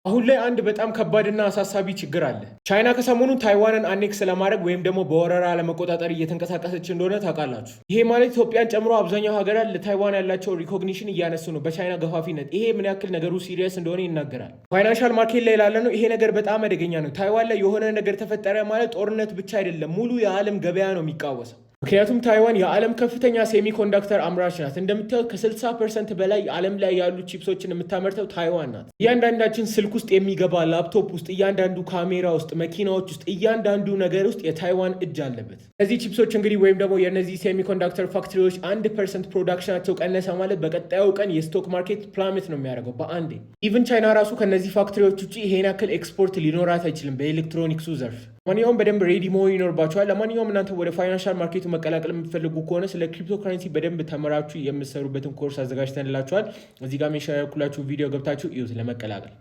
አሁን ላይ አንድ በጣም ከባድና አሳሳቢ ችግር አለ። ቻይና ከሰሞኑ ታይዋንን annex ለማድረግ ወይም ደግሞ በወረራ ለመቆጣጠር እየተንቀሳቀሰች እንደሆነ ታውቃላችሁ። ይሄ ማለት ኢትዮጵያን ጨምሮ አብዛኛው ሀገራት ለታይዋን ያላቸው recognition እያነሱ ነው በቻይና ገፋፊነት። ይሄ ምን ያክል ነገሩ serious እንደሆነ ይናገራል። Financial market ላይ ላለ ነው ይሄ ነገር በጣም አደገኛ ነው። ታይዋን ላይ የሆነ ነገር ተፈጠረ ማለት ጦርነት ብቻ አይደለም፣ ሙሉ የዓለም ገበያ ነው የሚቃወሰው። ምክንያቱም ታይዋን የዓለም ከፍተኛ semiconductor አምራች ናት። እንደምታዩት ከ60% በላይ ዓለም ላይ ያሉ ቺፕሶችን የምታመርተው ታይዋን ናት። እያንዳንዳችን ስልክ ውስጥ የሚገባ፣ ላፕቶፕ ውስጥ፣ እያንዳንዱ ካሜራ ውስጥ፣ መኪናዎች ውስጥ፣ እያንዳንዱ ነገር ውስጥ የታይዋን እጅ አለበት። እነዚህ ቺፕሶች እንግዲህ ወይም ደግሞ የእነዚህ semiconductor factory ዎች 1% production ኣቸው ቀነሰ ማለት በቀጣዩ ቀን የ stock market plummet ነው የሚያደርገው በአንዴ። Even ቻይና ራሱ ከነዚህ factory ዎች ውጭ ይሄን ያክል ኤክስፖርት ሊኖራት አይችልም በኤሌክትሮኒክሱ ዘርፍ። ለማንኛውም በደንብ ready መሆን ይኖርባችኋል። ለማንኛውም እናንተ ወደ financial market ኡ መቀላቀል የምትፈልጉ ከሆነ ስለ ክሪፕቶ ከረንሲ በደንብ ተምራችሁ የምትሰሩበትን ኮርስ አዘጋጅተንላችኋል። እዚህ ጋር mention ያደረኩላችሁ ቪዲዮ ገብታችሁ እዩት ለመቀላቀል።